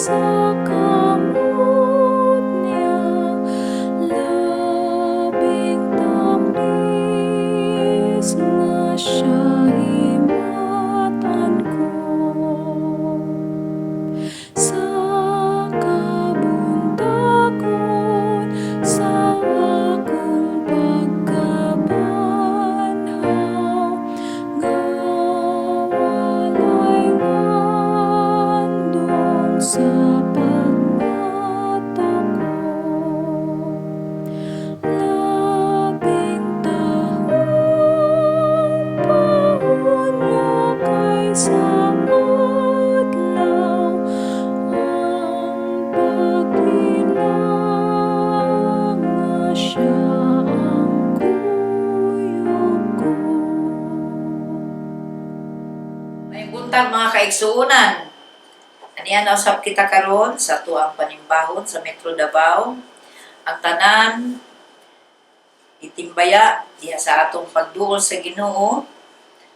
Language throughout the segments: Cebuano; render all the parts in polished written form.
Sa kamot niya, labing tamis nga siya himatan ko. Sa kabuntagon, sa akong pagkabanhaw, nga walay landong sa pagmata ko. Labing tahong pa unya kaysa adlaw ang pag-ila nga siya ang kuyog ko. Maayong buntag, mga kaigsuonan. Aniya na usab kita karon sa atuang panimbahon sa Metro Davao. Ang tanan itimbaya diha sa atong pagduol sa Ginoo,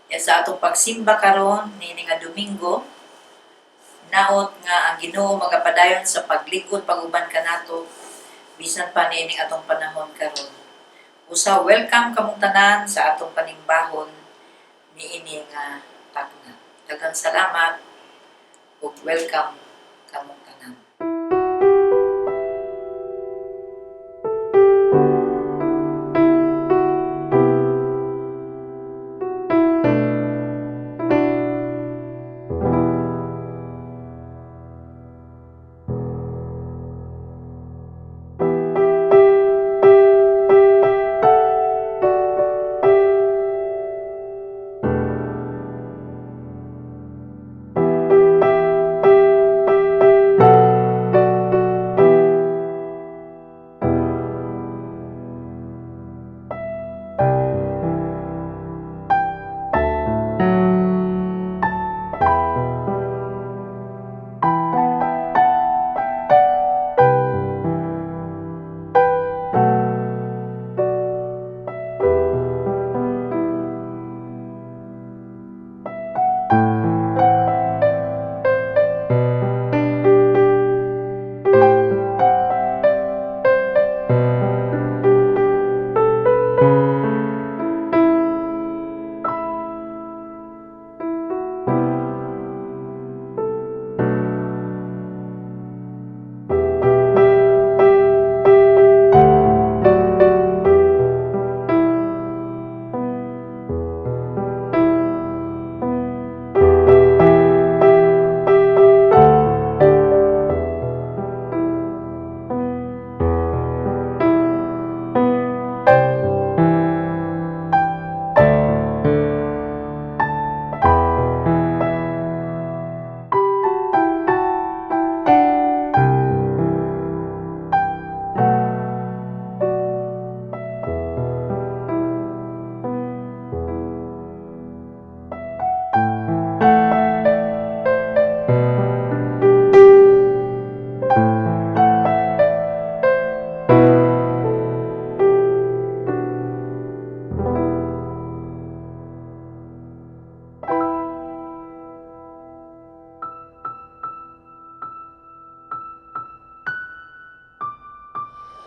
diha sa atong pagsimba karon niini nga Domingo. Naot nga ang Ginoo magapadayon sa paglig-on pag-uban kanato bisan pa niining atong panahon karon. Usa, welcome kamong tanan sa atong panimbahon niini nga takna. Daghang salamat ug welcome kamong tanan.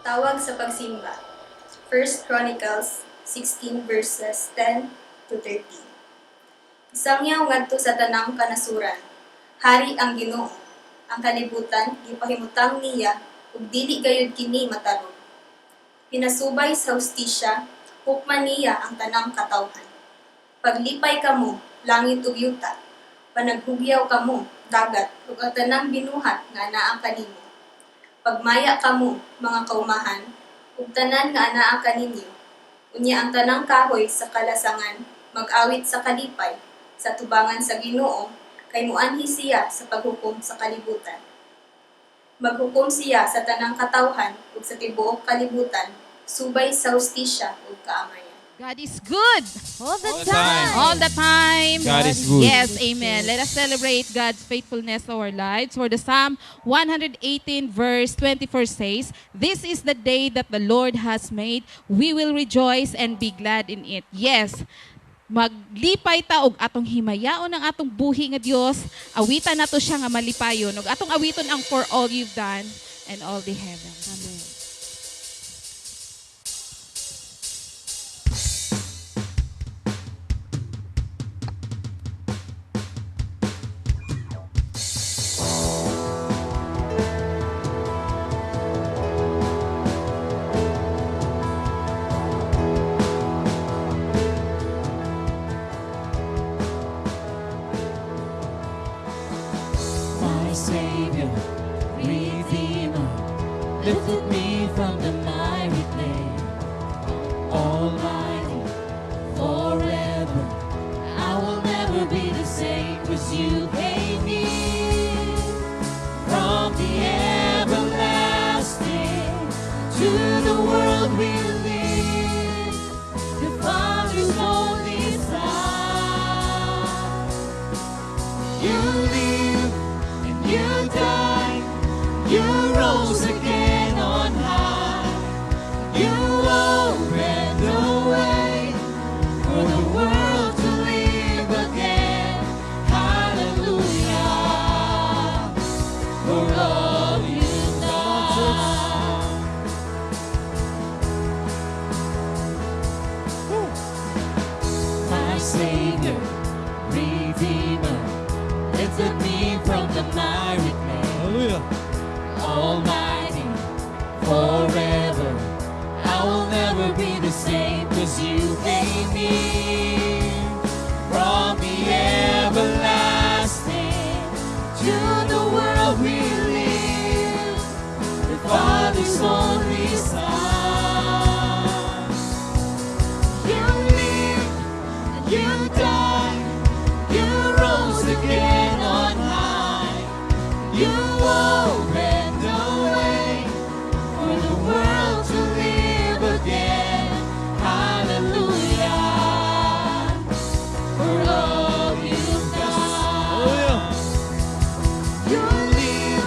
Tawag sa pagsimba. 1 Chronicles 16 verses 10 to 13. Isangyaw ngadto sa tanang kanasuran. Hari ang Ginoo. Ang kalibutan gipahimutang niya ug dili gayud kini matarog. Pinasubay sa hustisya, hukman niya ang tanang katawhan. Paglipay kamo, langit ug yuta. Panaghugyaw kamo, dagat ug ang tanang binuhat nga anaa kanimo. Pagmaya kamo, mga kaumahan, ug tanan nga anaa kaninyo. Unya ang tanang kahoy sa kalasangan mag-awit sa kalipay sa tubangan sa Ginoo, kay muanhi siya sa paghukom sa kalibutan. Maghukom siya sa tanang katawhan ug sa tibuok kalibutan subay sa hustisya ug kaamayan. God is good All the All the time. time. All the time. God is good. Yes, amen. Let us celebrate God's faithfulness to our lives. For the Psalm 118 verse 24 says, "This is the day that the Lord has made. We will rejoice and be glad in it." Yes. Maglipay ta og atong himayaon ang atong buhi nga Dios. Awitan nato siya nga malipayon. Ug atong awiton ang "For All You've Done and All the Heavens." Amen. My Savior, Redeemer, lifted me from the miry clay. Almighty, forever, I will never be the same, 'cause you came near from the everlasting to the world we live. The Father's only Son. You live and you died, you rose again on high. You opened the way for the world to live again. Hallelujah for all you've done. My Savior, Redeemer, lifted me from the miry clay. Hallelujah. Almighty, forever, I will never be the same, 'cause you came near from the everlasting to the world we live. The Father's only Son. You live and you died, you rose again on high. You opened the way for the world to live again. Hallelujah for all you've done. Hallelujah. You live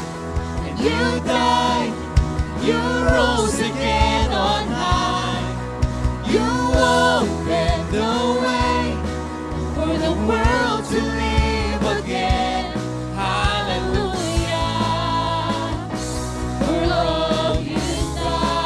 and you died, you rose again on high. You opened the way for the world to live again. Hallelujah for all you've done.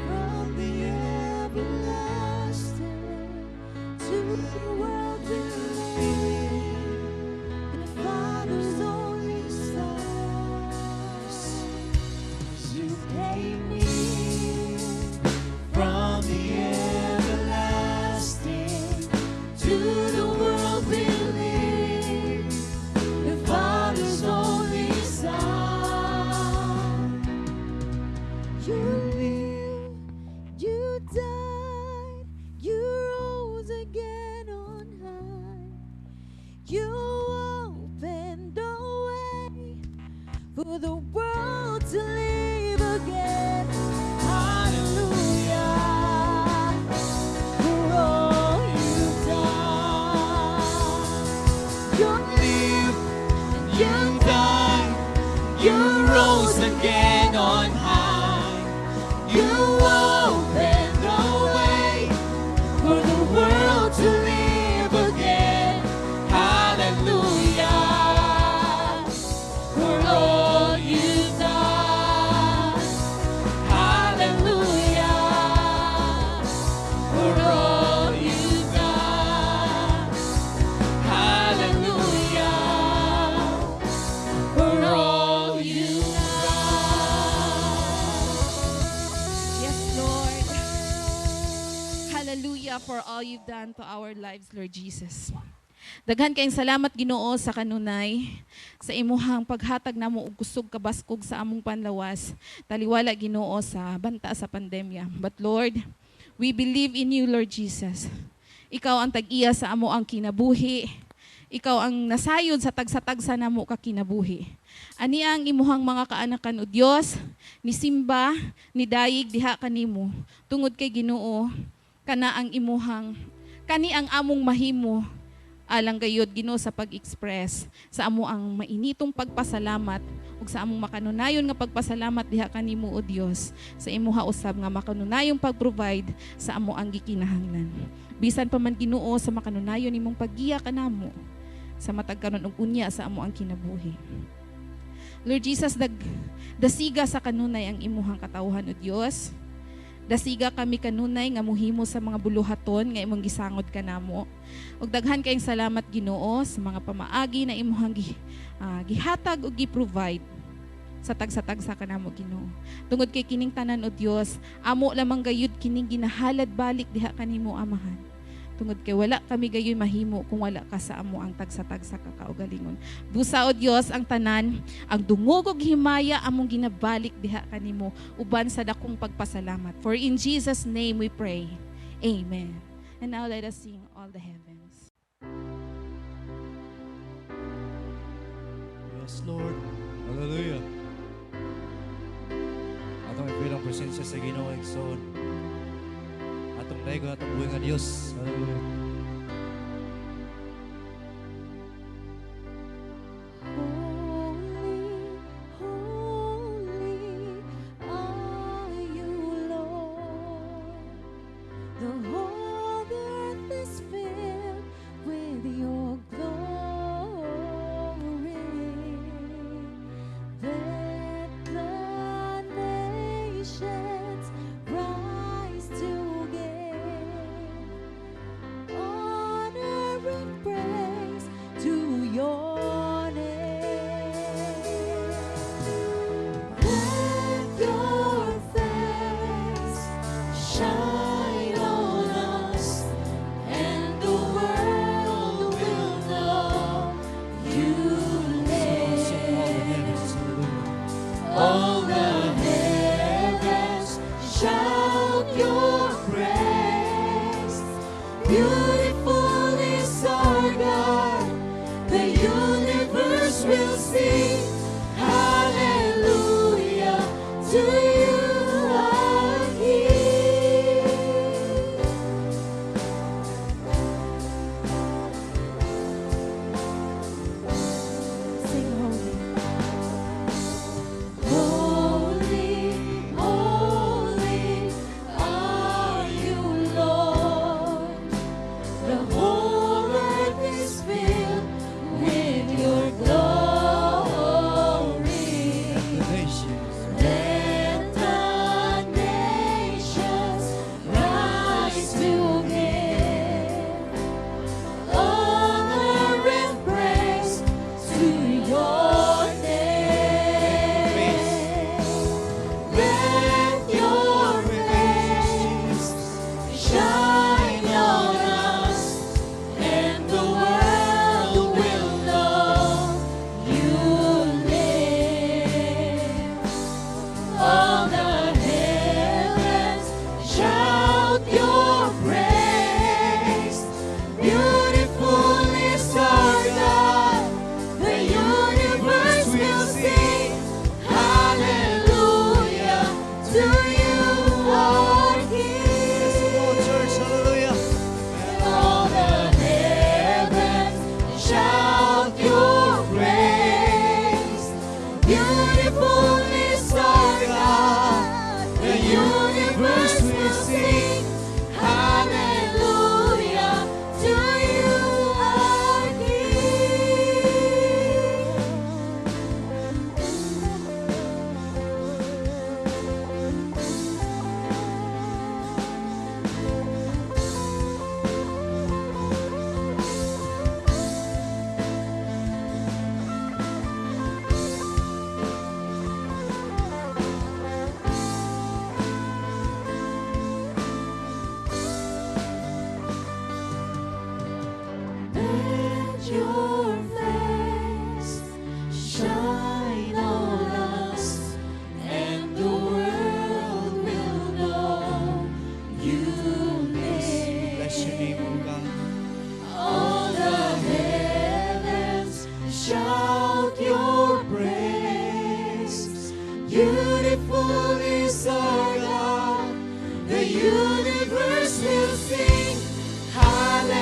From the everlasting to the world we live, the Father's only Son. You came near From the everlasting to the world we live, the Father's only Son. You live, you died, you rose again on high. You opened the way for the world to live again. Hallelujah for all you've done. You live and you died, you rose again on high. You opened the way for the world to live again. Hallelujah for all you've done. Hallelujah for all you've done. Hallelujah for all you've done. Yes, Lord. Hallelujah for all you've done to our lives, Lord Jesus. Daghan kayong salamat, Ginoo, sa kanunay sa imuhang paghatag namo og kusog kabaskog sa among panlawas. Taliwala, Ginoo, sa banta sa pandemya. But Lord, we believe in you, Lord Jesus. Ikaw ang tag-iya sa amo ang kinabuhi. Ikaw ang nasayod sa tagsa-tagsa namo ka kinabuhi. Ani ang imuhang mga kaanakan, o Dios, ni simba, ni dayig diha kanimo. Tungod kay Ginoo, kana ang imuhang kani ang among mahimo alang gayud, Ginoo, sa pag-express sa amo ang mainitong pagpasalamat ug sa among makanunayon nga pagpasalamat diha kanimo, o Dios, sa imuha usab nga makanunayong pag-provide sa amo ang gikinahanglan. Bisan pa man, Ginoo, sa makanunayon nimong paggiya kanamo sa matag karon ug unya sa amo ang kinabuhi. Lord Jesus, dasiga sa kanunay ang imuhang katawhan, o Dios. Dasiga kami kanunay nga muhimo sa mga buluhaton nga imong gisangod kanamo. Ug daghan kayong salamat, Ginoo, sa mga pamaagi na imuhang gihatag ug gi-provide sa tagsa-tagsa kanamo, Ginoo. Tungod kay kining tanan, o Dios, amo lamang gayud kining ginahalad balik diha kanimo, Amahan. Tungod kay wala kami gayoy mahimo kung wala ka sa amo ang tagsa-tagsa kakaugalingon. Busa, o Dios, ang tanan, ang dungog ug himaya among ginabalik diha kanimo uban sa dakong pagpasalamat. For in Jesus' name we pray. Amen. And now let us sing "All the Heavens." Yes, Lord. Hallelujah. Atong i-feel ang presensya sa Ginoo, igsoon. Atong daygon atong buhi nga Dios. Hallelujah. Holy, holy are you, Lord. The whole earth is filled with your glory. Let the nations rise to give honor and praise to your name. Let your face shine on us, and the world will know you Sing "All the live. Heavens." Hallelujah. All the heavens shout your praise. Beautiful is our God. The universe will sing hallelujah to you, our King. Sing "Holy." Holy, holy are you, Lord. The whole earth is filled with your glory. The nations. Let the nations rise to give honor and praise to your name. Let your face shine on us, and the world will know you live. All the heavens shout your praise. Beautiful is our God. The universe will sing hallelujah to you, our Yes, King. come on, church. Hallelujah. All the heavens shout your praise. Beautiful is our God. The universe will sing hallelujah to you, our King. Beautiful is our God. The universe will sing hallelujah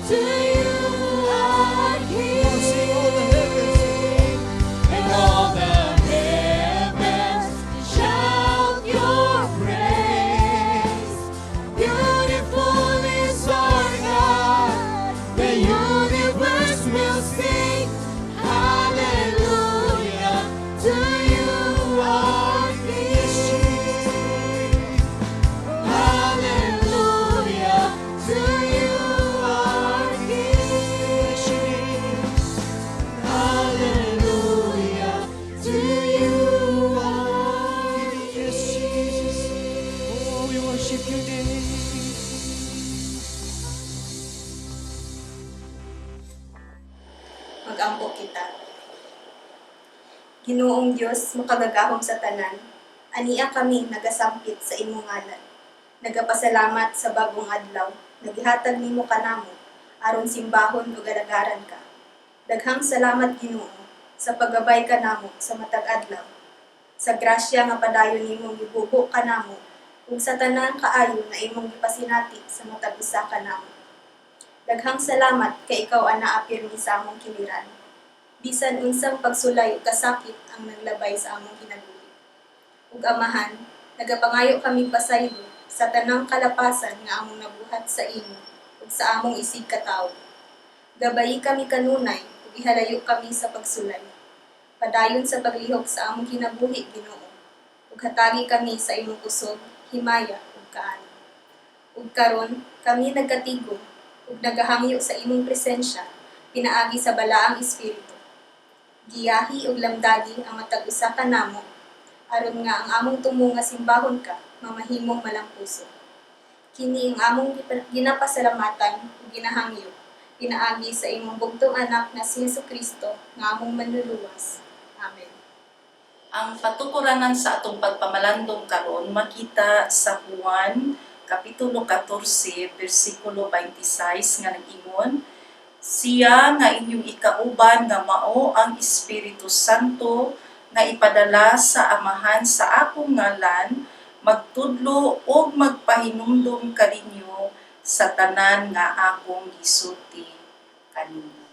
to you, our King. Sing, all the heavens sing. And all the heavens shout your praise. Beautiful is our God. The universe will sing hallelujah to you, our King. Hallelujah to you, our King. Hallelujah to you, our Yes, Jesus. Oh, we worship your name. Magampo kita. Ginoong Dios, makagagahom sa tanan, ania kami nagasampit sa imong ngalan. Nagapasalamat sa bagong adlaw, nagihatag nimo kanamo aron simbahon ug alagaran ka. Daghang salamat, Ginoo, sa paggabay kanamo sa matag adlaw. Sa grasya nga padayon nimong gibubo kanamo ug sa tanan kaayo na imong gipasinati sa matag usa kanamo. Daghang salamat kay ikaw anaa pirmi sa among kiliran, bisan unsang pagsulay ug kasakit ang naglabay sa among kinabuhi. Ug Amahan, nagapangayo kami pasaylo sa tanang kalapasan nga among nabuhat sa imo ug sa among isig katawo. Gabayi kami kanunay ug ihalayo kami sa pagsulay. Padayon sa paglihok sa among kinabuhi, Ginoo, ug hatagi kami sa imong kusog, himaya ug kaalam. Ug karon kami nagkatigom ug nagahangyo sa imong presensya pinaagi sa Balaang Espiritu. Giyahi ug lamdagi ang matag usa kanamo aron nga ang among tumo nga simbahon ka mamahimong malampuso. Kini ang among ginapasalamatan ug ginahangyo pinaagi sa imong bugtong anak nga si Hesukristo nga among manluluwas. Amen. Ang patukuranan sa atong pagpamalandong karon makita sa Juan Kapitulo 14 bersikulo 26 nga nag-ingon, "Siya nga inyong ikauban nga mao ang Espiritu Santo nga ipadala sa Amahan sa akong ngalan, magtudlo ug magpahinumdom kaninyo sa tanan nga akong gisulti kaninyo."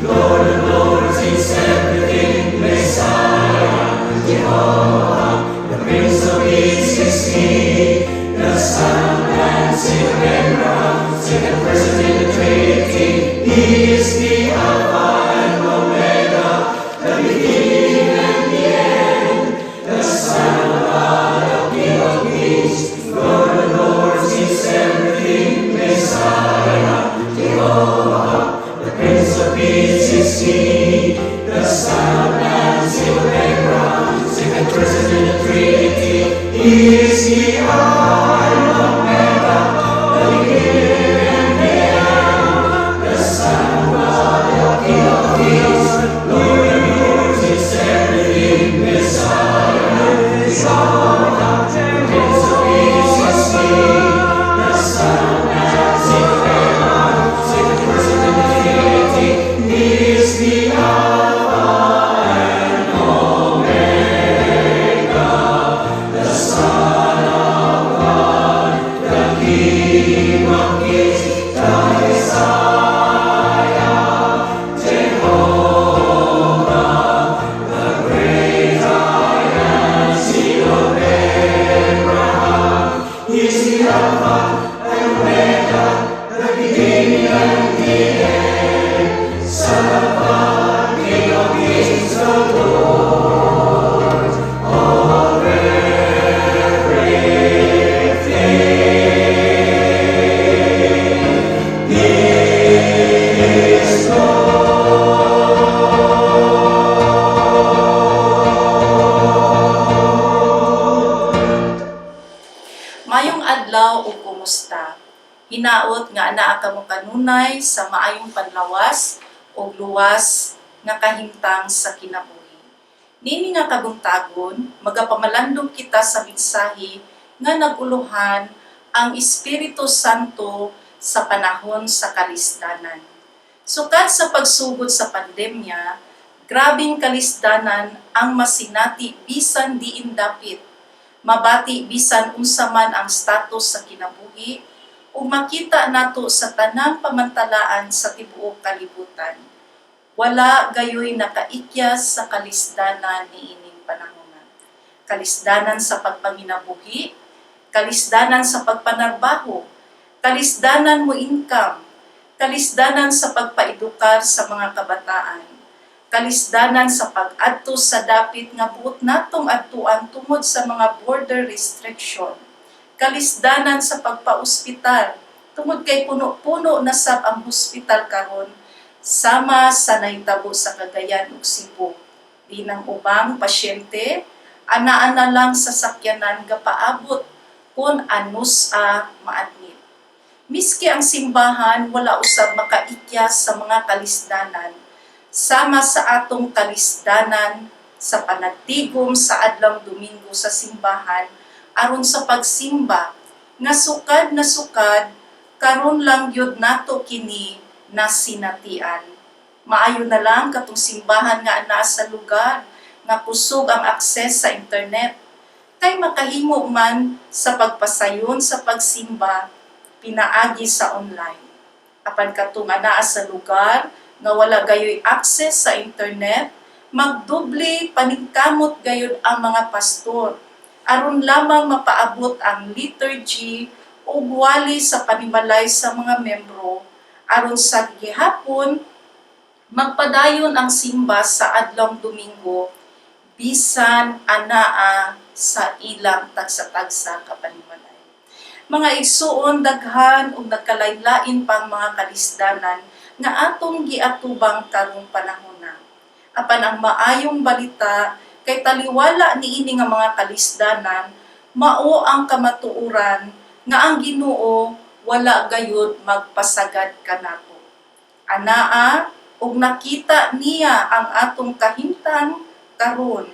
Lord. Mayong adlaw ug kumusta? Hinaot nga anaa kamo kanunay sa maayong panlawas ug luwas nga kahimtang sa kinabuhi. Nini nga kabuntagon, magapamalandong kita sa mensahe nga naguluhan ang Espiritu Santo sa panahon sa kalisdanan. Sukad sa pagsugod sa pandemya, grabing kalisdanan ang masinati bisan diin dapit, mabati bisan unsa man ang status sa kinabuhi ug makita nato sa tanang pamantalaan sa tibuok kalibutan. Wala gayoy nakaikyas sa kalisdanan niining panahona. Kalisdanan sa pagpanginabuhi, kalisdanan sa pagpanarbaho, kalisdanan mo income, kalisdanan sa pagpaedukar sa mga kabataan, kalisdanan sa pag-adto sa dapit nga buot natong adtuan tungod sa mga border restriction, kalisdanan sa pagpaospital tungod kay puno-puno na sab ang hospital karon sama sa nahitabo sa Cagayan ug Cebu. Dinang ubang pasyente, anaa na lang sa sakyanan gapaabot kung anus-a maadmit. Miski ang simbahan wala usab makaikyas sa mga kalisdanan, sama sa atong kalisdanan sa panagtigom sa adlaw Domingo sa simbahan aron sa pagsimba nga sukad na sukad karon lang gyud nato kini nasinatian. Maayo na lang katong simbahan nga anaa sa lugar nga kusog ang access sa internet kay makahimo man sa pagpasayon sa pagsimba pinaagi sa online. Apan katong anaa sa lugar nga wala gayoy access sa internet, magdoble paningkamot gayud ang mga pastor aron lamang mapaabot ang liturgy ug wali sa panimalay sa mga membro aron sa gihapon magpadayon ang simba sa adlong Domingo bisan anaa sa ilang tagsa-tagsa ka panimalay. Mga igsuon, daghan ug nagkalain-lain pang mga kalisdanan nga atong giatubang karong panahona. Apan ang maayong balita kay taliwala niini nga mga kalisdanan, mao ang kamatuoran nga ang Ginoo wala gayud magpasagad kanato. Anaa ug nakita niya ang atong kahimtang karon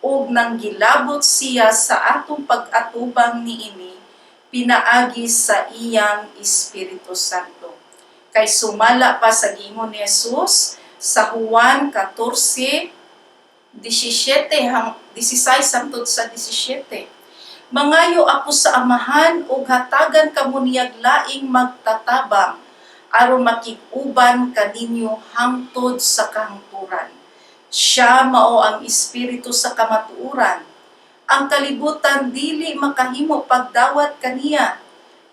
ug nanggilabot siya sa atong pag-atubang niini pinaagi sa iyang Espiritu Santo. Kay sumala pa sa giingon ni Jesus sa Juan 14, 17 hang 16 hangtod sa 17. Mangayo ako sa Amahan ug hatagan kamo niyag laing magtatabang aron makig-uban kaninyo hangtod sa kahangturan. Siya mao ang Espiritu sa kamatuoran. Ang kalibutan dili makahimo pagdawat kaniya,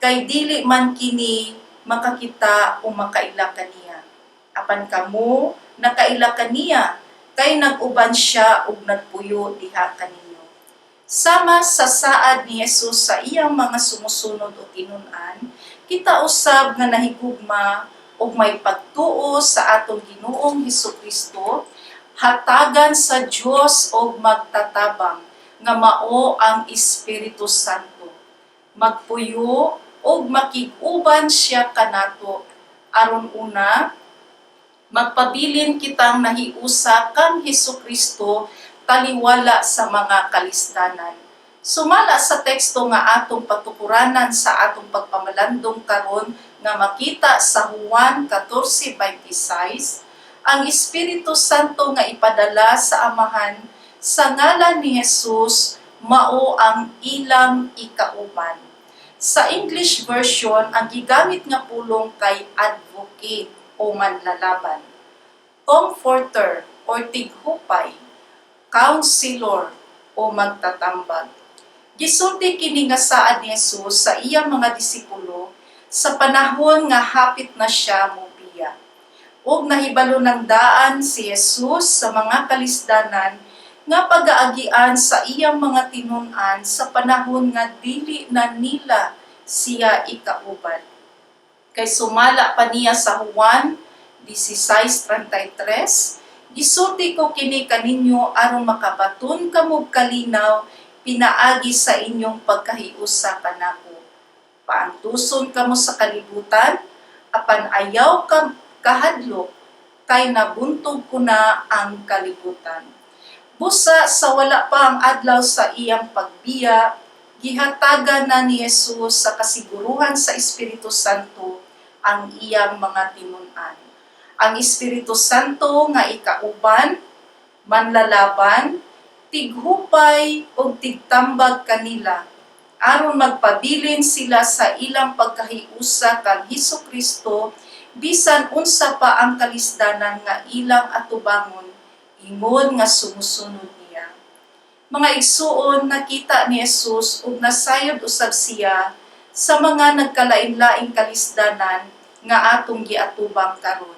kay dili man kini makakita o makaila kaniya. Apan kamo nakaila kaniya kay nag-uban siya ug nagpuyo diha kaninyo. Sama sa saad ni Jesus sa iyang mga sumusunod o tinun-an, kita usab nga nahigugma ug may pagtuo sa atong Ginoong Hesukristo, hatagan sa Dios og magtatabang nga mao ang Espiritu Santo. Magpuyo ug makig-uban siya kanato aron una magpabilin kitang nahiusa kang Hesukristo taliwala sa mga kalisdanan. Sumala sa teksto nga atong patukuranan sa atong pagpamalandong karon nga makita sa Juan 14:26, ang Espiritu Santo nga ipadala sa Amahan sa ngalan ni Jesus mao ang ilang ikauban. Sa English version, ang gigamit nga pulong kay advocate o manlalaban, comforter or tighupay, counselor o magtatambag. Gisulti kini nga saad ni Jesus sa iyang mga disipulo sa panahon nga hapit na siya mobiya. Ug nahibalo ng daan si Jesus sa mga kalisdanan nga pagaagian sa iyang mga tinun-an sa panahon nga dili na nila siya ikauban. Kay sumala pa niya sa Juan 16:33, "Gisulti ko kini kaninyo aron makabaton kamo kalinaw pinaagi sa inyong pagkahiusa kanako. Paantuson kamo sa kalibutan, apan ayaw ka kahadlok kay nabuntog ko na ang kalibutan." Busa sa wala pa ang adlaw sa iyang pagbiya, gihatagan na ni Jesus sa kasiguruhan sa Espiritu Santo ang iyang mga tinun-an. Ang Espiritu Santo nga ikauban, manlalaban, tighupay ug tigtambag kanila aron magpabilin sila sa ilang pagkahiusa kang Hesukristo bisan unsa pa ang kalisdanan nga ilang atubangon ingon nga sumusunod niya. Mga igsuon, nakita ni Jesus ug nasayod usab siya sa mga nagkalain-laing kalisdanan nga atong giatubang karon.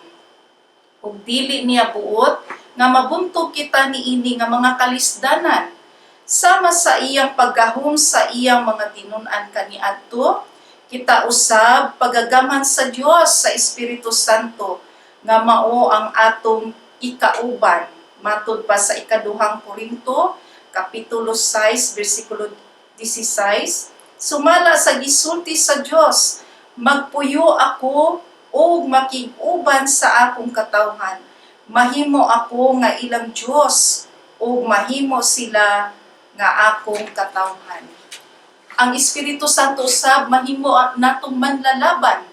Ug dili niya buot nga mabuntog kita niini nga mga kalisdanan. Sama sa iyang paggahom sa iyang mga tinun-an kaniadto, kita usab pagagaman sa Dios sa Espiritu Santo nga mao ang atong ikauban. Matud pa sa ikaduhang Korinto, kapitulo 6, bersikulo 16, sumala sa gisulti sa Dios, "Magpuyo ako ug makig-uban sa akong katawhan. Mahimo ako nga ilang Dios ug mahimo sila nga akong katawhan." Ang Espiritu Santo usab mahimo natong manlalaban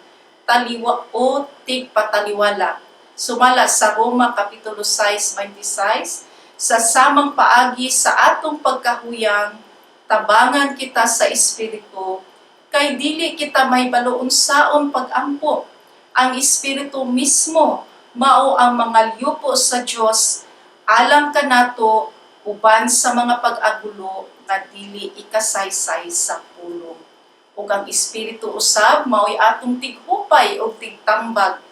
taliwa o tigpataliwala. Sumala sa Roma kapitulo 6:26, "Sa samang paagi sa atong pagkahuyang, tabangan kita sa Espiritu, kay dili kita mahibalo unsaon pagampo. Ang Espiritu mismo mao ang mangalyupo sa Dios alang kanato uban sa mga pag-agulo nga dili ikasaysay sa pulong." Ug ang Espiritu usab mao'y atong tighupay ug tigtambag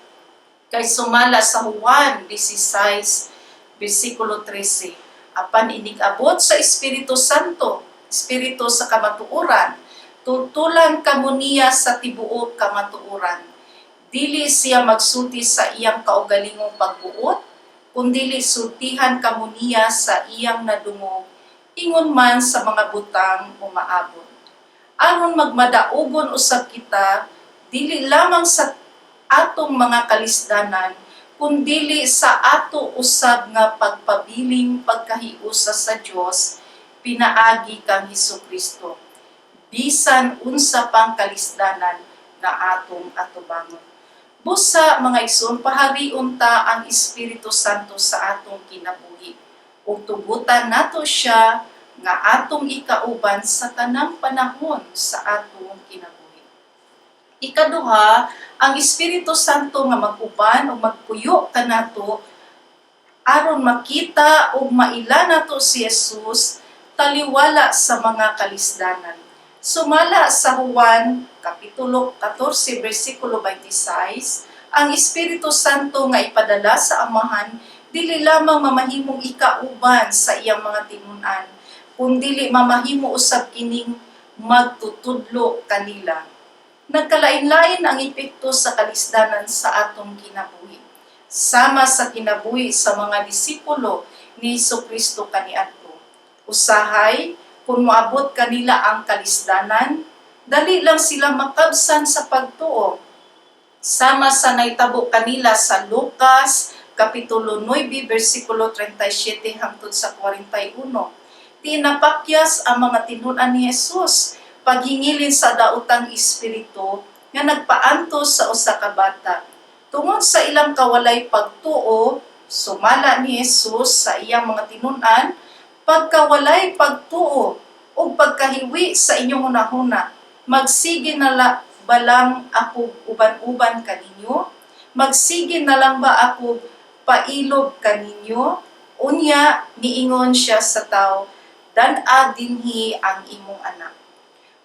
kay sumala sa Juan 16 bersikulo 13, "Apan inig-abot sa Espiritu Santo, Espiritu sa kamatuoran, tultulan kamo niya sa tibuok kamatuoran. Dili siya magsulti sa iyang kaugalingong pagbuot, kundili sultihan kamo niya sa iyang nadungog, ingon man sa mga butang umaabot." Aron magmadaugon usab kita dili lamang sa atong mga kalisdanan, kundili sa ato usab nga pagpabiling pagkahiusa sa Dios pinaagi kang Hesukristo bisan unsa pang kalisdanan nga atong atubangon. Busa, mga igsoon, paharion ta ang Espiritu Santo sa atong kinabuhi ug tugutan nato siya nga atong ikauban sa tanang panahon sa atong kinabuhi. Ikaduha, ang Espiritu Santo nga mag-uban o magpuyo kanato aron makita ug maila nato si Jesus taliwala sa mga kalisdanan. Sumala sa Juan kapitulo 14 bersikulo 26, Ang Espiritu Santo nga ipadala sa Amahan dili lamang mamahimong ikauban sa iyang mga tinun-an, kundili mamahimo usab kining magtutudlo kanila. Nagkalain-lain ang epekto sa kalisdanan sa atong kinabuhi. Sama sa kinabuhi sa mga disipulo ni Kristo kaniadto. Usahay, kung moabot kanila ang kalisdanan, dali lang sila makabsan sa pagtuo. Sama sa nahitabo kanila sa Lucas Kapitulo 9, versikulo 37 hangtod sa 41. Tinapakyas ang mga tinun-an ni Jesus paghingilin sa daotang espiritu nga nagpaantos sa usa ka bata. Tungod sa ilang kawalay pagtuo, sumala ni Jesus sa iyang mga tinun-an, "Pagkawalay pagtuo ug pagkahiwi sa inyong hunahuna, magsige na la ba lang ako uban-uban kaninyo? Magsige na lang ba ako pailob kaninyo?" Unya, niingon siya sa tao, "Dan-a dinhi ang imong anak."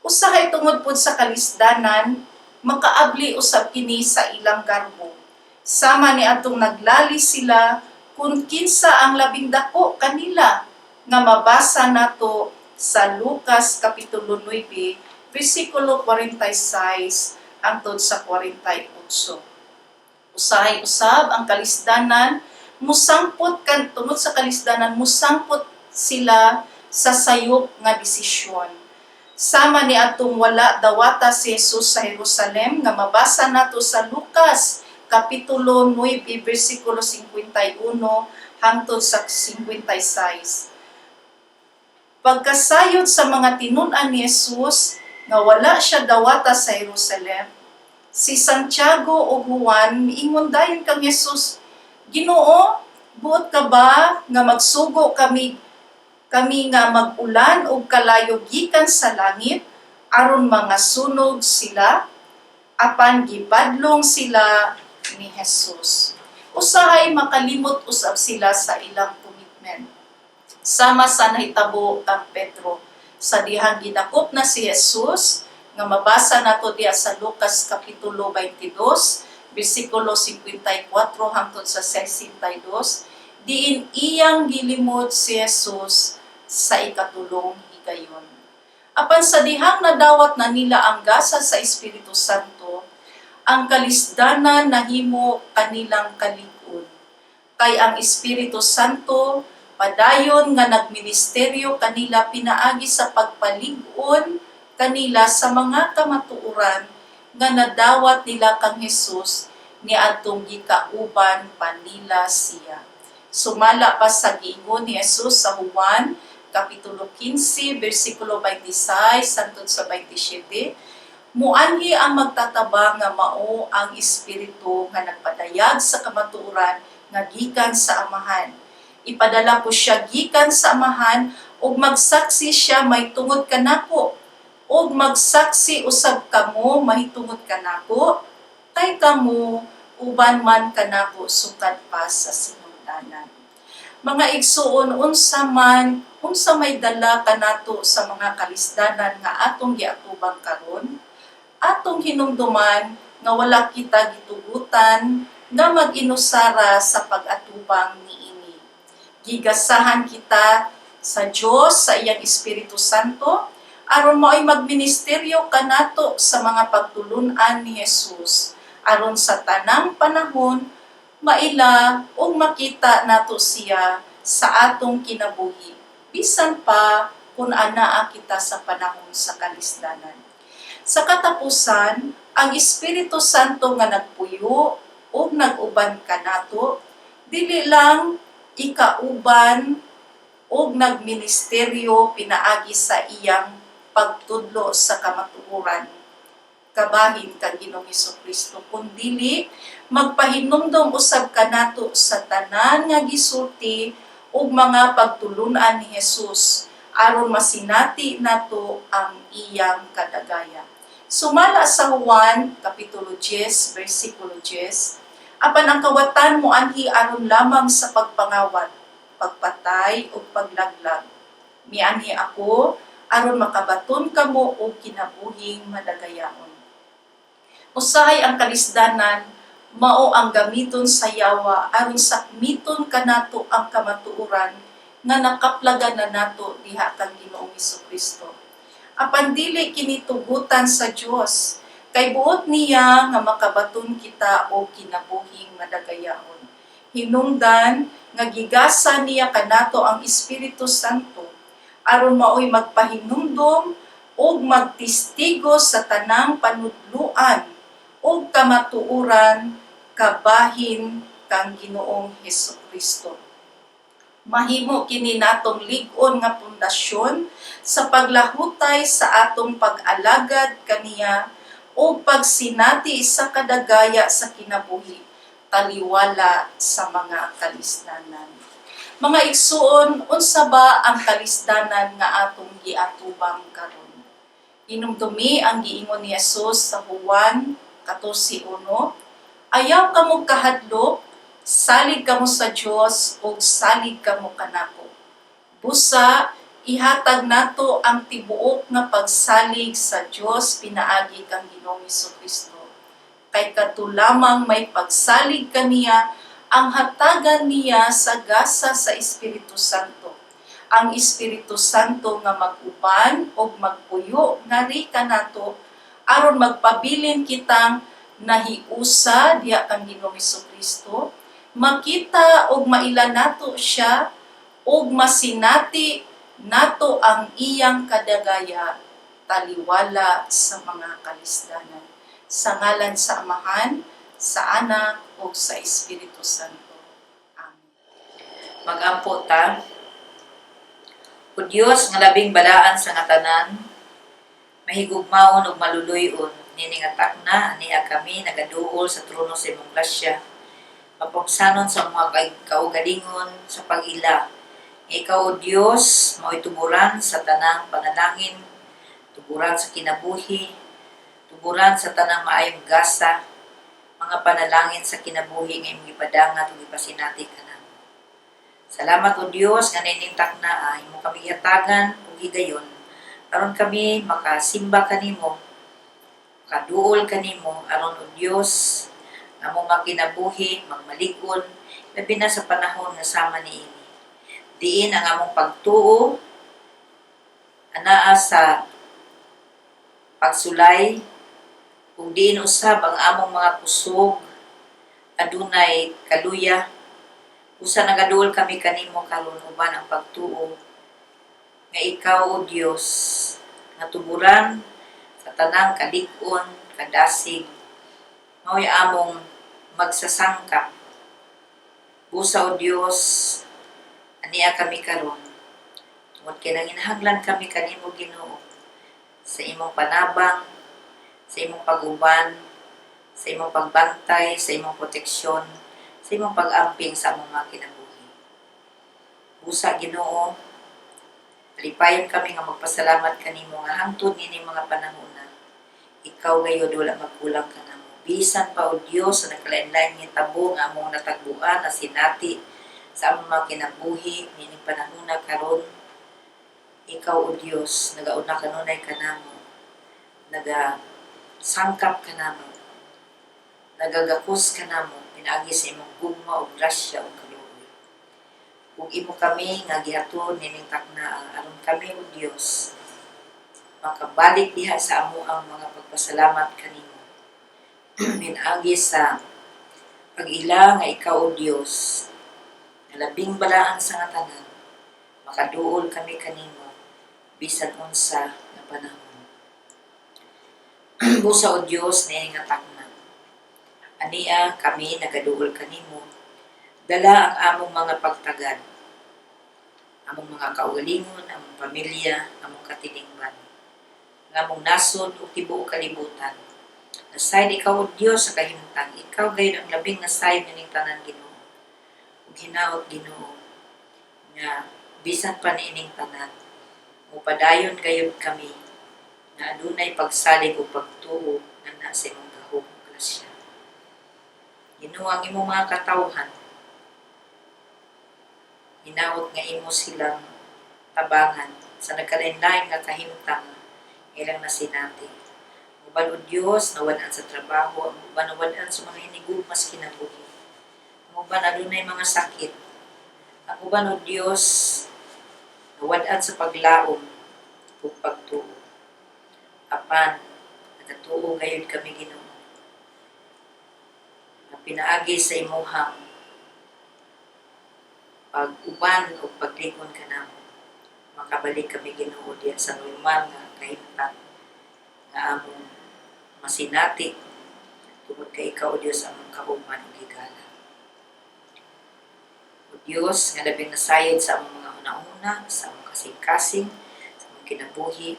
Usahay tungod pod sa kalisdanan, makaabli usab kini sa ilang garbo. Sama ni atong naglali sila kung kinsa ang labing dako kanila nga mabasa nato sa Lucas Kapitulo 9, versikulo 46 hangtod sa 48. Usahay usab ang kalisdanan musangpot kan tungod sa kalisdanan, musangpot sila sa sayop nga desisyon. Sama ni atong wala dawata si Jesus sa Jerusalem nga mabasa nato sa Lucas Kapitulo 9, versikulo 51 hangtod sa 56. Pagkasayod sa mga tinun-an ni Jesus nga wala siya dawata sa Jerusalem, si Santiago ug Juan miingon dayon kang Jesus, "Ginoo, buot ka ba nga magsugo kami kami nga mag-ulan og kalayo gikan sa langit aron mga sunog sila?" Apan gibadlong sila ni Jesus. Usahay makalimot usab sila sa ilang commitment. Sama sa nahitabo kang Pedro sa dihang gidakop na si Jesus nga mabasa nato diya sa Lucas Kapitulo 22, versikulo 54 hangtod sa 62, diin iyang gilimot si Jesus sa ikatulong higayon. Apan sa dihang nadawat na nila ang gasa sa Espiritu Santo, ang kalisdanan nahimo kanilang kalig-on. Kay ang Espiritu Santo padayon nga nagministeryo kanila pinaagi sa pagpalig-on kanila sa mga kamatuoran nga nadawat nila kang Jesus niadtong gikauban pa nila siya. Sumala pa sa giingon ni Jesus sa Juan Kapitulo 15, versikulo 26 hangtod sa 27, "Muanhi ang magtatabang nga mao ang Espiritu nga nagpadayag sa kamatuoran nga gikan sa Amahan. Ipadala ko siya gikan sa Amahan ug magsaksi siya mahitungod kanako. Ug magsaksi usab kamo mahitungod kanako kay kamo uban man kanako sukad pa sa sinugdanan." Mga igsuon, unsa man, unsa may dala kanato sa mga kalisdanan nga atong giatubang karon, atong hinumduman nga wala kita gitugutan nga mag-inusara sa pag-atubang niini. Gigasahan kita sa Dios sa iyang Espiritu Santo aron mao'y magministeryo kanato sa mga pagtulun-an ni Jesus, aron sa tanang panahon maila ug makita nato siya sa atong kinabuhi, bisan pa kung anaa kita sa panahon sa kalisdanan. Sa katapusan, ang Espiritu Santo nga nagpuyo ug nag-uban kanato dili lang ikauban ug nagministeryo pinaagi sa iyang pagtudlo sa kamatuoran kabahin kang Ginoong Kristo, kundili magpahinumdom usab kanato sa tanan nga gisulti ug mga pagtulun-an ni Jesus aron masinati nato ang iyang kadagaya. Sumala sa Juan Kapitulo 10 versikulo 10, "Apan ang kawatan moanhi aron lamang sa pagpangawat, pagpatay ug paglaglag. Mianhi ako aron makabaton kamo og kinabuhing madagayaon." Usahay ang kalisdanan Mao ang gamiton sa yawa aron sakmiton kanato ang kamatuoran nga nakaplagan na nato diha kang Ginoong Kristo. Apan dili kini tugutan sa Dios kay buot niya nga makabaton kita og kinabuhing madagayaon. Hinungdan nga gigasa niya kanato ang Espiritu Santo aron maoy magpahinumdom ug magtistigo sa tanang panudluan ug kamatuoran kabahin kang Ginoong Hesukristo. Mahimo kini natong lig-on nga pundasyon sa paglahutay sa atong pag-alagad kaniya o pagsinati sa kadagaya sa kinabuhi taliwala sa mga kalisdanan. Mga igsuon, unsa ba ang kalisdanan nga atong giatubang karon? Inumdumi ang giingon ni Jesus sa Juan 14:1, "Ayaw kamo kahadlok, salig kamo sa Dios ug salig kamo kanako." Busa ihatag nato ang tibuok nga pagsalig sa Dios pinaagi kang Ginoong Kristo. Kay kadto lamang may pagsalig kaniya ang hatagan niya sa gasa sa Espiritu Santo. Ang Espiritu Santo nga mag-uban og magpuyo ngari kanato aron magpabilin kitang nahiusa diha kang Ginoong Kristo, makita og maila nato siya og masinati nato ang iyang kadagaya taliwala sa mga kalisdanan. Sa ngalan sa Amahan, sa Anak ug sa Espiritu Santo. Amen. Magampo ta. O Dios nga labing balaan sa nga tanan, mahigugmaon ug maluluy-on, niini nga takna ania kami nagaduol sa trono sa imong grasya. Mapugsanon sa mga kaugalingon sa pag-ila. Nga ikaw, O Dios, mao'y tuburan sa tanang panalangin, tuburan sa kinabuhi, tuburan sa tanang maayong gasa, mga panalangin sa kinabuhi nga imong gipadangat ug gipasinati kanamo. Salamat, O Dios, nga nining takna imo kami gihatagan og higayon aron kami makasimba kanimo, makaduol kanimo aron, O Dios, among mga kinabuhi magmalig-on labi na sa panahon nga sama niini. Diin ang among pagtuo anaa sa pagsulay ug diin usab ang among mga kusog adunay kaluya. Usa nagaduol kami kanimo karon uban ang pagtuo nga ikaw, O Dios, nga tuburan sa tanang kalig-on, kadasig, mao'y among magsasangkap. Busa, O Dios, ania kami karon tungod kay nanginahanglan kami kanimo, Ginoo, sa imong panabang, sa imong pag-uban, sa imong pagbantay, sa imong proteksyon, sa imong pag-amping sa among mga kinabuhi. Busa, Ginoo, lipayon kami nga magpasalamat kanimo nga hangtod nining mga panahon na ikaw gayud wala magkulang kanamo. Bisan pa, O Dios, sa nagkalain-lain nga tabo nga among natagbuan, na sinati sa among mga kinabuhi nining panahon na karon, ikaw, O Dios, nagauna kanunay kanamo, naga sangkap kanamo, nagagakos kanamo pinaagi sa imong gugma ug grasya ug kaluoy. Ug imo kami nga gihatod nining takna aron kami, O Dios, makabalik diha sa amo ang mga pagpasalamat kanimo pinaagi sa pag-ila nga ikaw, O Dios, nga labing balaan sa nga tanan, makaduol kami kanimo bisan unsa nga panahon. Busa, O Dios, niini nga takna ania kami nagaduol kanimo, dala ang among mga pagtagad, among mga kaugalingon, among pamilya, among katilingban, ang among nasod ug tibuok kalibutan. Nasayod ikaw, O Dios, sa kahimtang. Ikaw gayud ang labing nasayod nining tanan, Ginoo. Ug hinaot, Ginoo, nga bisan pa niining tanan, mupadayon gayud kami nga adunay pagsalig ug pagtuo nga naa sa imong gahom ug grasya. Ginoo, ang imong mga katawhan, hinaot nga imo silang tabangan sa nagkalain-lain nga kahimtang ilang nasinati. Ang uban, O Dios, nawad-an sa trabaho, ang uban nawad-an sa mga hinigugmas kinabuhi. Ang uban adunay mga sakit. Ang uban, O Dios, nawad-an sa paglaom ug pagtuo. Apan nagatuo gayud kami, Ginoo, nga pinaagi sa imuhang pag-uban o paglikon kanamo, makabalik kami, Ginoo, diya sa normal nga kahimtang nga among masinati tungod kay ikaw, O Dios, among kauban ug higala. O Dios, nga labing nasayod sa among mga hunahuna, sa among kasing-kasing, sa among kinabuhi,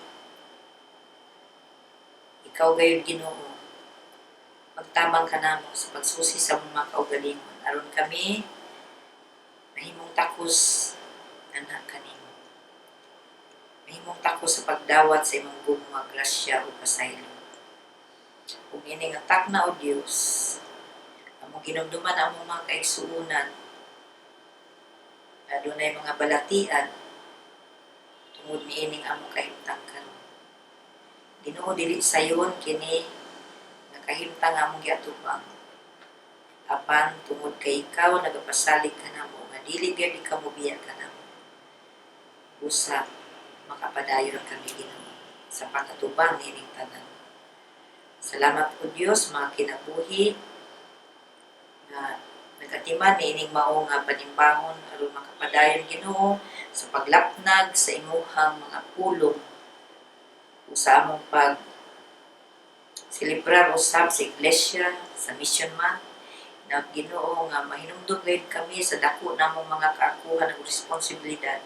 ikaw gayud, Ginoo, magtabang kanamo sa pagsusi sa among mga kaugalingon aron kami mahimong takos anak kanimo, mahimong takos sa pagdawat sa imong gugma, grasya ug pasaylo. Ug ini nga takna, O Dios, among ginumduman ang among mga kaigsuonan na adunay mga balatian tungod niining among kahimtang karon. Ginoo, dili sayon kini nga kahimtang among giatubang, apan tungod kay ikaw nagapasalig kanamo nga dili gyud ikaw mobiya kanamo, usa makapadayon kami, Ginoo, sa pag-atubang niining tanan. Salamat, O Dios, mga kinabuhi nga nagatiman niining mao nga panimbahon aron makapadayon, Ginoo, sa paglapnag sa imuhang mga pulong ug sa among pag selebrar usab sa iglesia sa Mission Month na, Ginoo, nga mahinumdum gayud kami sa dako namong mga kaakuhan ug responsibilidad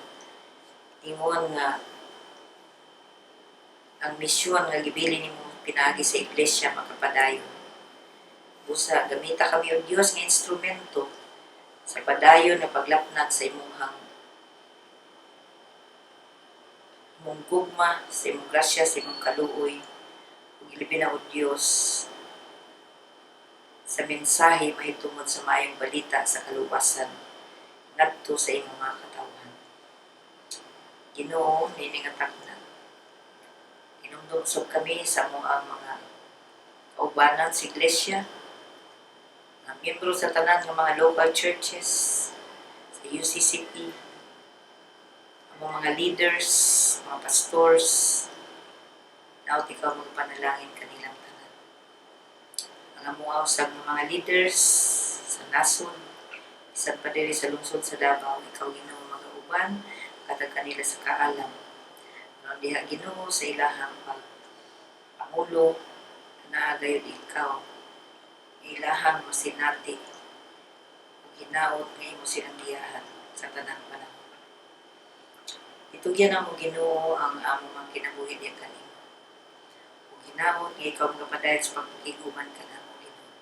ingon nga ang misyon nga gibilin nimo pinaagi sa iglesia makapadayon. Busa gamita kami, O Dios, nga instrumento sa padayon nga paglapnag sa imong gugma, sa imong grasya, sa imong kaluoy, ug ilabi na, O Dios, sa mensahe mahitungod sa maayong balita sa kaluwasan ngadto sa imong mga katawhan. Ginoo, niini nga takna, hinumdum sab kami sa among mga kaubanan sa iglesia, nga miyembro sa tanan nga mga local churches sa UCCP, among mga leaders, mga pastors. Naot ikaw magpanalangin kanilang tanan. Ang among usab nga mga leaders sa nasod, bisan pa diri sa lungsod sa Davao, ikaw, Ginoo, magauban katag kanila sa kaalam. Aron diha, Ginoo, sa ilahang pag pangulo, naa gayud ikaw, ilahang masinati ug hinaot nga imo silang giyahan sa tanang panahon. Itugyan namo, Ginoo, ang among mga kinabuhi diha kanimo. Ug hinaot nga ikaw magapadayon sa pagpakig-uban kanamo, Ginoo,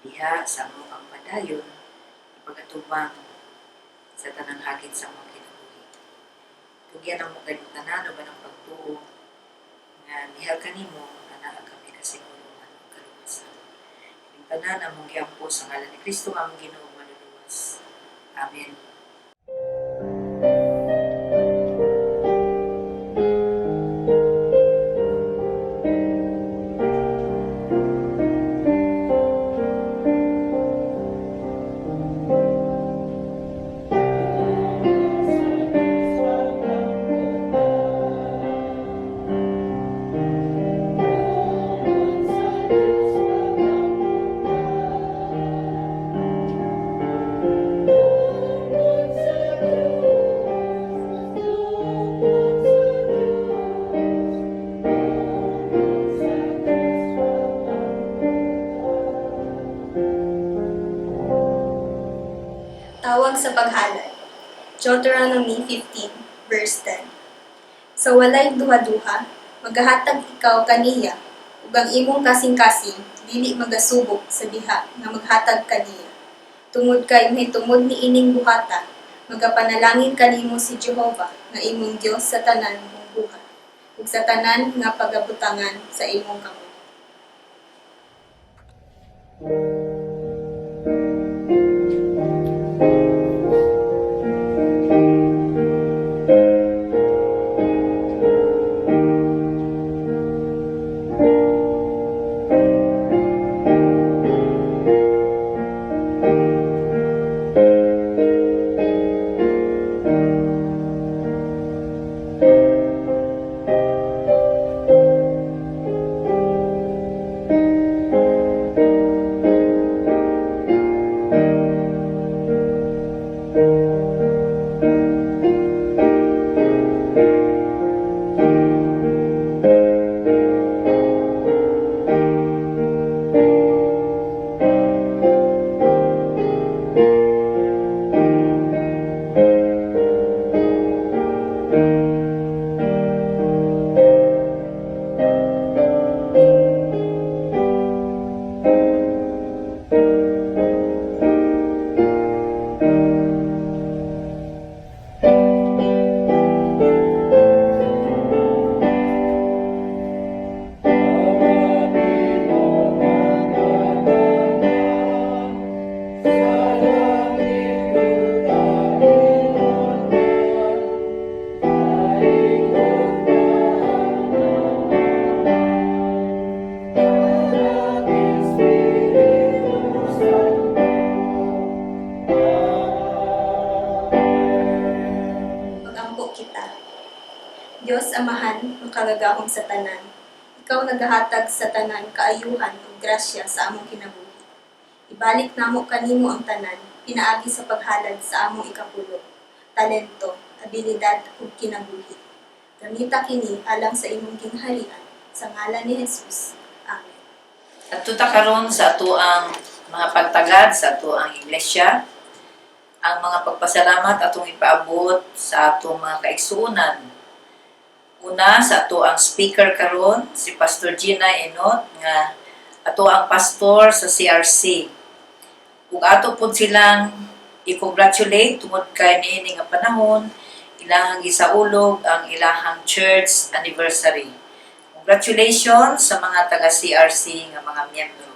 diha sa among ang padayon pag-atubang sa tanang hagit sa among kinabuhi. Tugyan namo kayong tanan uban ang pagtuo nga diha kanimo anaa kami kasiguruhan ug kaluwasan. Ining tanan among giampo sa ngalan ni Kristo nga among Ginoo ug manluluwas. Amen. Tawag sa paghalad. Deuteronomy 15, verse 10. Sa walay duha-duha, magahatag ikaw kaniya, ug ang imong kasing-kasing dili magasubok sa diha nga maghatag kaniya. Tungod kay mahitungod niining buhata, magapanalangin kanimo si Jehova nga imong Dios sa tanan mong buhat ug sa tanan nga pagabutangan sa imong kamot. Magampo kita. Dios Amahan, makagagahom sa tanan. Ikaw nagahatag sa tanan kaayuhan ug grasya sa among kinabuhi. Ibalik namo kanimo ang tanan pinaagi sa paghalad sa among ikapulo, talento, abilidad ug kinabuhi. Gamita kini alang sa imong gingharian sa ngalan ni Jesus. Amen. Adto ta karon sa atoang mga pagtagad sa atoang iglesia. Ang mga pagpasalamat atong ipaabot sa atong mga kaigsuonan. Una sa atoang speaker karon si Pastor Gina Enot nga atoang pastor sa CRC. Ug ato pud silang i-congratulate tungod kay niini nga panahon ilahang gisaulog ang ilahang church anniversary. Congratulations sa mga taga CRC nga mga miyembro.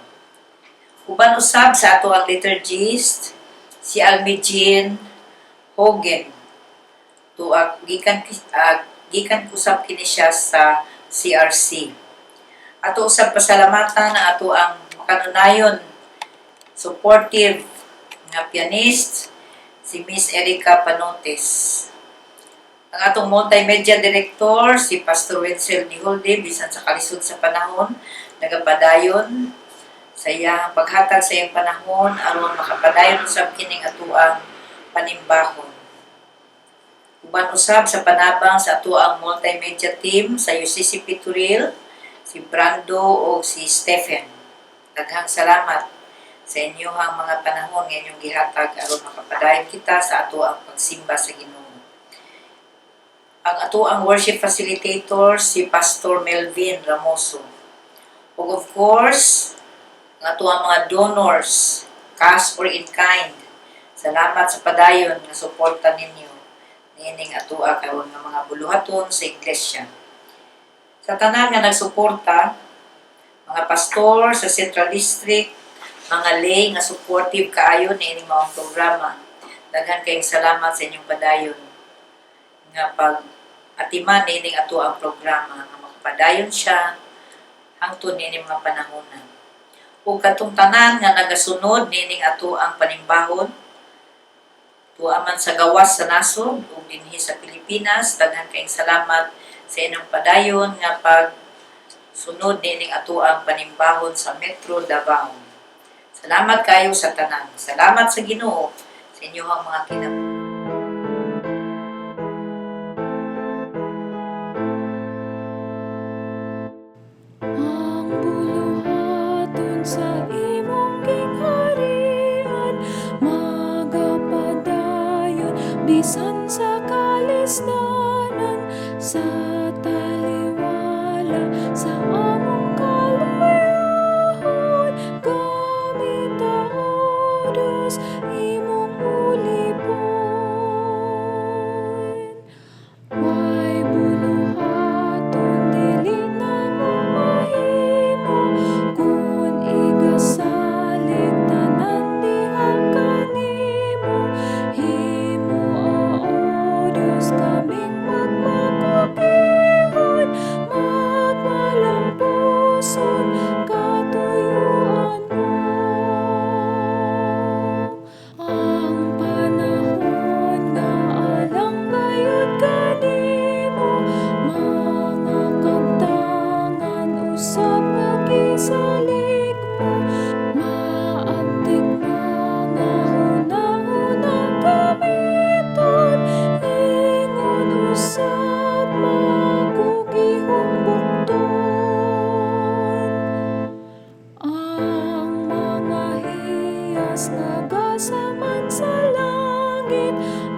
Uban usab sa ato ang liturgist si Almijin Hogan. Tuak gikan gikan usab kini siya sa CRC. Ato usab pasalamatan ang ato ang makanunayon supportive nga pianist si Miss Erica Panotes. Ang atong multimedia director, si Pastor Wenzel Niholde, bisan sa kalisod sa panahon, nagapadayon sa iyang paghatag sa iyang panahon aron makapadayon usab kining atoang panimbahon. Uban usab sa panabang sa atoang multimedia team sa UCCP Turil, si Brando o si Stephen. Daghang salamat sa inyong mga panahon nga inyong gihatag aron makapadayon kita sa atoang pagsimba sa Ginoo. Ang atoang worship facilitator si Pastor Melvin Ramoso. Ug of course, ang atoang mga donors, cash or in kind. Salamat sa padayon nga suporta ninyo niining atoa karon nga mga buluhaton sa iglesia. Sa tanan nga nagsuporta, mga pastor sa Central District, mga lay nga supportive kaayo niining maong programa. Daghan kayong salamat sa inyong padayon nga pag atiman niining ato ang programa nga makapadayon siya hangtod niining mga panahona. Ug katong tanan nga nagasunod niining ato ang panimbahon, tuwa man sa gawas sa nasod ug dinhi sa Pilipinas, daghan kayong salamat sa inyong padayon nga pag sunod niining ato ang panimbahon sa Metro Davao. Salamat kayo sa tanan. Salamat sa Ginoo sa inyong mga kinabuhi. Ang buluhaton sa imong gingharian magapadayon bisan sa kalisdanan, sa taliwala sa among kaluyahon gamita, O Dios, imong ulipon. Way buluhaton dili namo mahimo kun igasalig tanan diha kanimo. Himoa, O Dios, kaming magmakukihon, magmalampuson.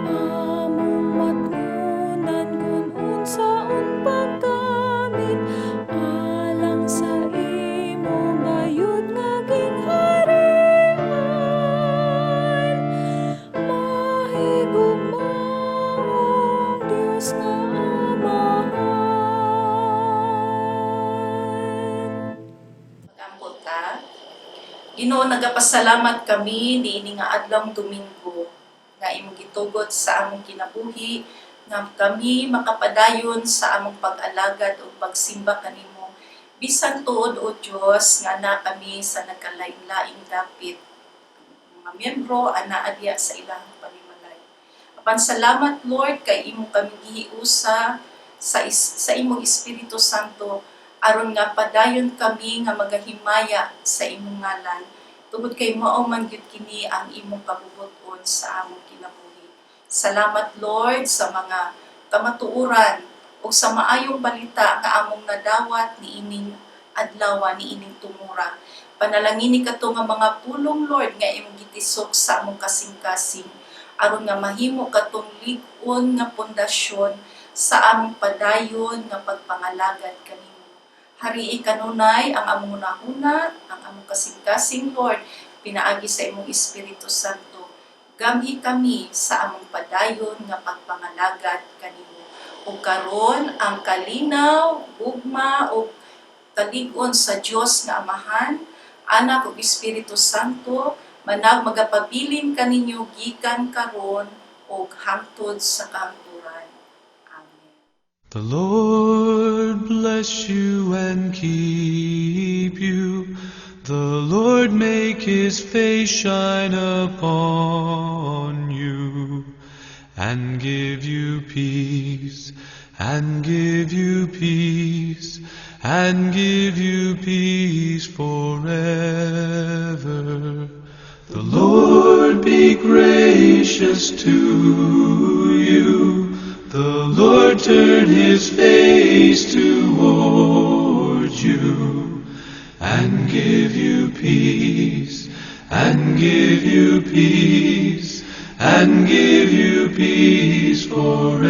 Among matngunan kung unsaon paggamit alang sa imo bayud nga gingharian. Mahigugmaong Dios nga Amahan. Mag-ampo ta. Ginoo, nagapasalamat kami niini nga adlawng Domingo nga imong gitugot sa among kinabuhi nga kami makapadayon sa among pag-alagad ug pagsimba kanimo bisan tuod, o Dios, nga na kami sa nagkalain-laing dapit, mga miyembro anaa diya sa ilang panimalay. Apan salamat, Lord, kay imo kami gihiusa sa imong Espiritu Santo aron nga padayon kami nga magahimaya sa imong ngalan tungod kay mao man gyud kini ang imong kabubut-on sa among kinabuhi. Salamat, Lord, sa mga kamatuoran ug sa maayong balita nga among nadawat niining adlaw, niining tumura. Panalangini kato nga mga pulong, Lord, nga imong gitisok sa among kasing-kasing aron nga mahimo katong lig-on nga pundasyon sa among padayon nga pagpangalagad kanimo. Harii kanunay ang among hunahuna, ang among kasing-kasing, Lord, pinaagi sa imong Espiritu Santo. Gamhi kami sa among padayon nga pagpangalagad kanimo. Ug karon ang kalinaw, gugma ug kalig-on sa Dios nga Amahan, Anak ug Espiritu Santo manag magapabilin kaninyo gikan karon ug hangtod sa kahangturan. Amen. The Lord bless you and keep you. The Lord make his face shine upon you and give you peace, and give you peace, and give you peace forever. The Lord be gracious to you. The Lord turn his face towards you and give you peace, and give you peace, and give you peace forever.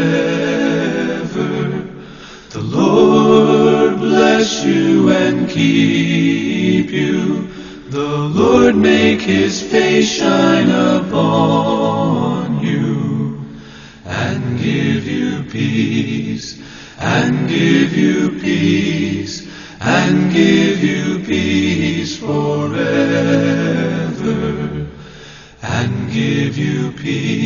The Lord bless you and keep you. The Lord make his face shine upon you and give you peace, and give you peace, and give you peace forever, and give you peace.